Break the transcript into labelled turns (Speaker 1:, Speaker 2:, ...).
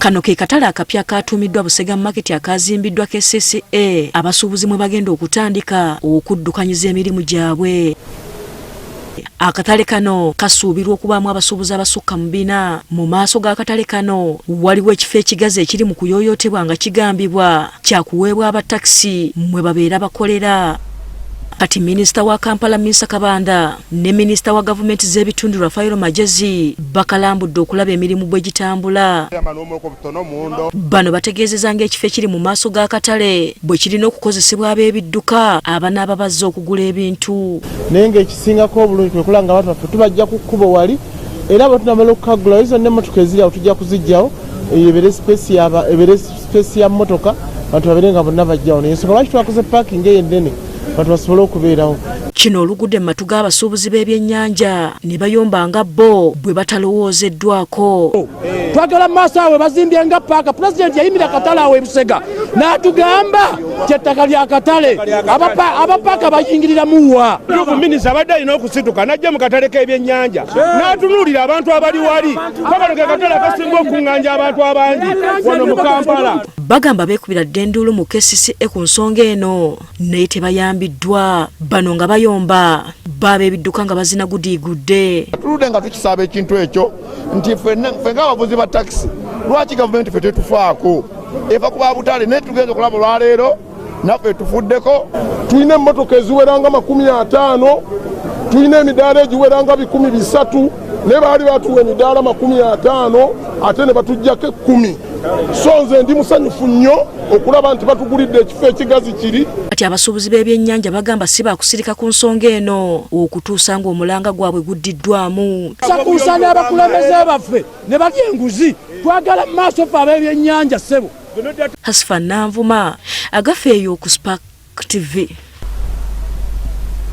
Speaker 1: Kano ke katale akapya akaatuumiddwa Busega Market akaazimbiddwa KCCA abasuubuzi mwe bagenda okutandika okuddukanyiza emirimu gyabwe. Akatale kano kasuubirwa okubaamu abasuubuzi abasukka mu bina. Mu maaso g'akatale kano waliwo ekifo ekigazi ekiri mu kuyooyootebwa nga kigambibwa kyakuweebwa aba takisi mwe babeera bakolera. Kati minisita wa Kampala Minsa Kabanda ne minisita wa gavumenti z'ebitundu Rafael Magyezi bakalambudde okulaba emirimu bwe gitambula. Bano bategeezeza ng'ekifo ekiri mu maaso g'akatale bwe kirina okukozesebwa ab'ebidduka abanaaba bazze okugula ebintu.
Speaker 2: Naye ng'ekisingako obulungi kwe kulaba nga abantu baffe tubajja ku kkubo wali era bwe tunamala okukagulayo zonna emmotoka eziri awo tujja kuziggyawo eyo ebeere sipeesi ya mmotoka abantu babeere nga bonna bajjawo naye ensonga lwaki twakoze paakingi eyo ennene abantu basobole okubeerawo.
Speaker 1: Kino olugudde mu matu g'abasuubuzi b'ebyennyanja ne bayomba nga bo bwe batalowoozeddwako.
Speaker 3: Twagala mu maaso awo bazimbye nga paaka. Pulezidenti yayimira akatale awo ebusega n'atugamba nti ettaka lya katale abapaaka bayingiriramuwa.
Speaker 4: Tuufu minisita abadde alina okusituka n'ajja mu katale k'ebyennyanja n'atunuulira abantu abali wali kabano ke katale akasinga okunganja abantu abangi wano mu Kampala.
Speaker 1: Bagamba beekubira dda enduulu mu KCCA ku nsonga eno naye tebayambiddwa. Bano nga bayomba baaba ebidduka nga bazina gudiigudde.
Speaker 5: Tuludde nga tukisaba ekintu ekyo nti ffe ng'abavuzi ba takisi lwaki gavumenti ffe tetufaako eva ku babutale naye tugenza okulaba olwaleero naffe tufuddeko.
Speaker 6: Tulina emmotoka eziweranga 50, tulina emidaala egiweranga 300, naye baali batuwa emidaala 50 ate ne batuggyako 10. So nze ndi musanyufu nnyo okulaba nti batugulidde ekifo ekigazi kiri.
Speaker 1: Kati abasuubuzi b'ebyennyanja bagamba si baakusirika ku nsonga eno okutuusa ng'omulanga gwabwe guddiddwamu.
Speaker 3: Sakuusa n'abakulembeze baffe ne balya enguzi, twagala mu maaso ffe ab'ebyennyanja ssebo.
Speaker 1: Hasfa Nanvuma, Agafeeyo ku Spark TV.